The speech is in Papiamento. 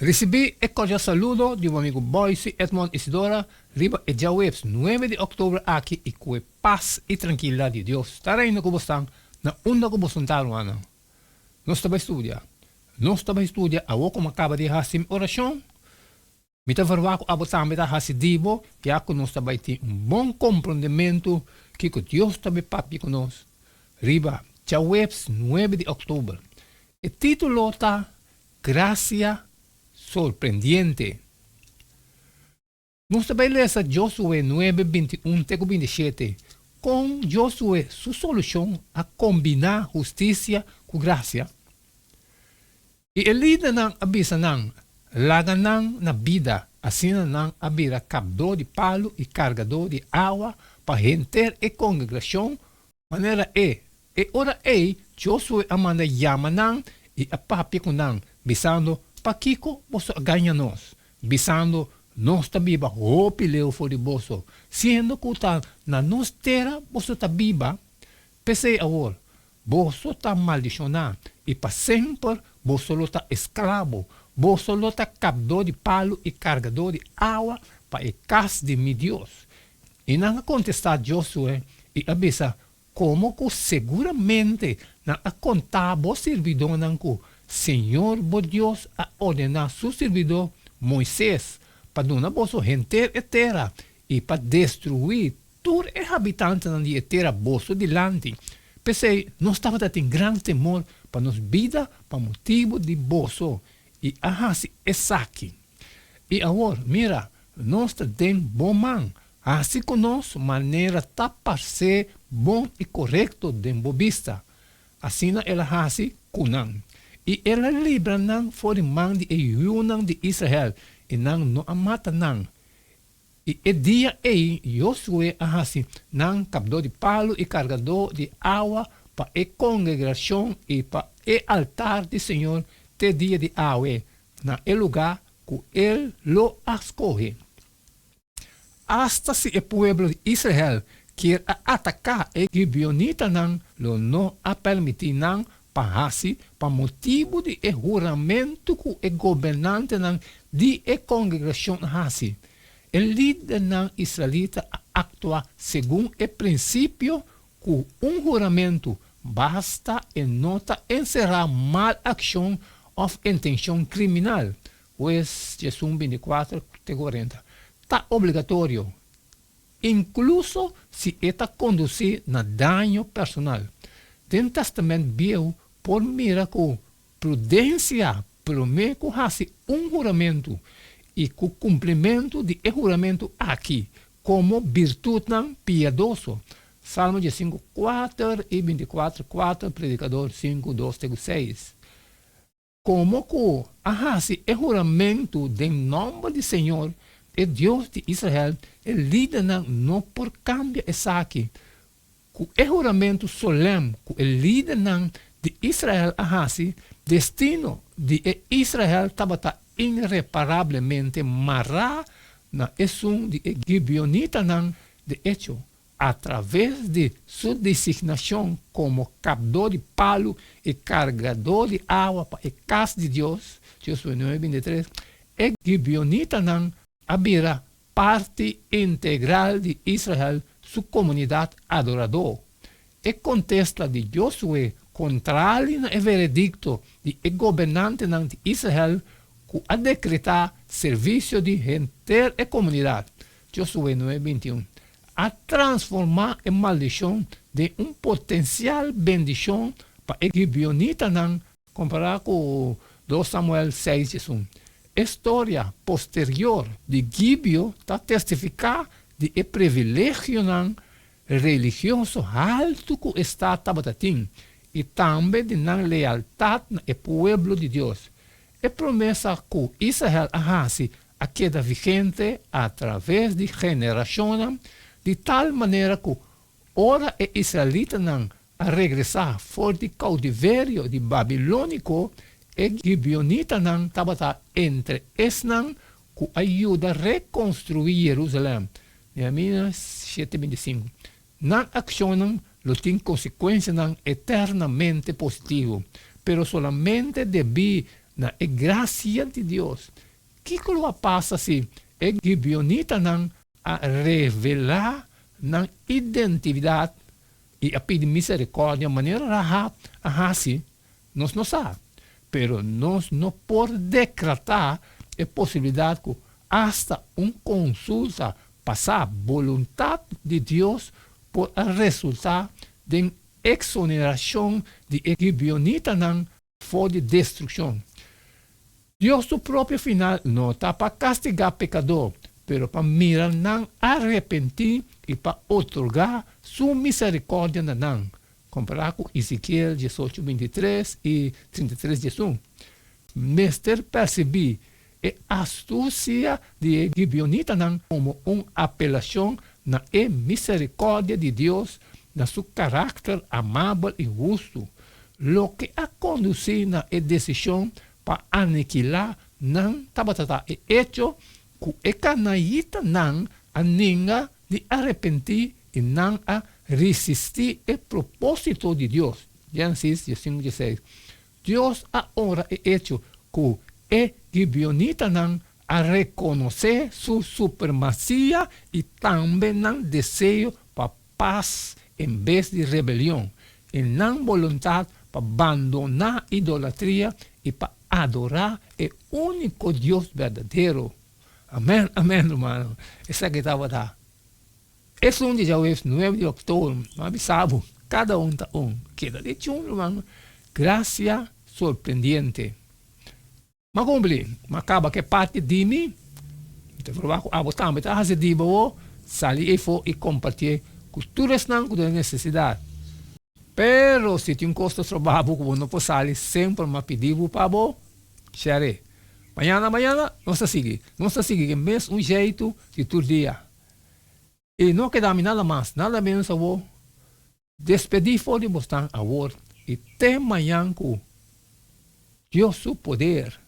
Risibí e kordial saludo di bo amigu Boyce Edmond Isidora riba e djaweps nuebe di òktober aki i ku e pas i trankilidat di Dios ta reina ku bosnan na unda ku boso ta rumannan. Nos ta bai studia. Nos ta bai studia awor ku mi a kaba di hasi mi orashon. Mi ta verwagt ku abo tambe ta hasi di bo, ya ku nos ta bai tin un bon komprondementu kiko Dios ta bai papia ku nos riba djaweps nuebe di òktober. E título ta Grasia Sorprendiente. Nos ta bai lesa Josué nuebe 21 te ku 27, kon Josué su solushon a kombiná hustisia ku grasia. I e lidernan a bisa nan, Laga nan na bida. Asina nan a bira kapdó di palu i kargadó di awa pa henter e kongregashon manera e. E ora ei Josué a manda yama nan i a papia ku nan, bisando, Pakiko boso a gaña nos, bisando, Nos ta biba hopi leu for di boso, siendo ku ta na nos tera boso ta biba? P'esei awor, Boso ta maldishoná, i pa semper boso lo ta esklabo, boso lo ta kapdó di palu i kargadó di awa pa e kas di mi Dios. I nan a kontestá Josué i a bisa, Komo ku seguramente nan a kontá bo sirbidónan ku señor bo Dios a ordená su sirbidó Moises pa duna boso henter e tera i pa destruí Tur e habitantenan di e tera boso dilanti. P'esei nos tabata tin gran temor pa nos bida pa motibu di boso i a hasi esaki. I awor, mira, nos ta den bo man. Hasi ku nos manera ta parsé bon i korekto den bo bista. Asina el a hasi ku nan. I el a libra nan for di man di e yunan di Israel, i nan no a mata nan. I e dia ei Josué a hasi nan kapdó di palu i kargadó di awa pa e kongregashon i pa e altar di señor te dia di awe, na e lugá ku el lo a skohe. Asta si e pueblo di Israel kier a ataká e gibeonitanan, lo no a permití nan pa hasi pa motibu di e huramentu ku e gobernantenan di e kongregashon a hasi. E lidernan israelita a aktua segun e prinsipio ku un huramentu basta e no ta enserá mal akshon òf intenshon kriminal, Hues 11, 24 te 40, ta obligatorio. Inkluso si e ta kondusí na daño personal. Den Tèstamènt Bieu por mira ku prudensia promé ku hasi un huramentu i ku kumplimentu di e huramentu aki komo birtutnan piadoso, Salmo 15, 4 i 24, 4, Predikador 5, 2 te ku 6. Komo ku a hasi e huramentu den nòmber di señor, e Dios di Israel, e lidernan no por kambia esaki. Ku e huramentu solèm ku e lidernan di Israel a hasi, destino di e Israel tabata inreparablemente mará na esun di e gibeonitanan. De echo, Atraves di su designashon komo kapdó di palu i kargadó di awa pa e kas di Dios, Josué 9, 23, e gibeonitanan a bira parti integral di Israel su komunidat adoradó. E kontesta di Josué kontrali na e veredikto di e gobernantenan di Israel ku a dekretá servisio di henter e komunidat, Josué 9, 21, a transformá e maldishon den un potensial bendishon pa e gibeonitanan, kompará ku 2 Samuel 6, 11. E storia posterior di Gibeo ta testifiká di e privilegionan religioso haltu ku e stat tabata tin i tambe di nan lealtat na e pueblo di Dios. E promesa ku Israel a hasi a keda vigente atraves di generashonnan, di tal manera ku ora e israelitanan a regresá for di koutiverio di babilóniko, e gibeonitanan tabata entre esnan ku a yuda rekonstruí Yerusalèm. Nehemías 7, 25. Nan akshonnan lo tin konsekuensianan eternamente positivo, pero solamente debí. na e grasia di Dios. Kiko lo a pasa si e gibeonitanan a revelá nan identidat i a pidi miserikòrdia manera Rahab a hasi? Nos no sa. Pero nos no por dekratá e posibilidat ku asta un konsulta pa sa boluntat di Dios por a resultá den eksonerashon di e gibeonitanan for di destrukshon. Dios su propio final no ta pa kastigá pekadó, pero pa mira nan arepentí i pa otorgá su miserikòrdia na nan. Kompará ku Ezekiel diesocho bintitres i trinta i tres diesun. Mester persibí e astusia di e gibeonitanan komo un apelashon na e miserikòrdia di Dios, na su karakter amabel i hustu, loke a kondusí na e desishon pa anikilá nan tabata ta e echo ku e kanaitanan a ninga di arepentí i nan a risistí e propósito di Dios. Génesis diesinku dieseis. Dios a honra e echo ku e gibeonitanan a rekonosé su supremasia i tambe nan deseo pa pas en bes di rebelion, i nan boluntat pa bandoná idolatria i pa adorá e úniko Dios berdadero. Amèn, amèn, rumannan. Esaki tabata esun di djaweps nuebe di òktober. Mi a bisa bo, kada un ta un. Keda di chun, ruman. Grasia sorprendiente. Mi a kumpli, mi a kaba ku e parti di mi. Mi ta proba ku abo tambe ta hasi di bo, sali efo i kompartié ku tur esnan ku ta den nesesidat. Pero si tin kos ta stroba bo ku bo no por sali, semper mi a pidi bo pa bo share. Mañana mañana nos ta sigui. Nos ta sigui ku e mes un jeitu di tur dia. I no keda mi nada mas, nada menos awor. Despedí for di bosnan awor i te mañan ku Dios su poder.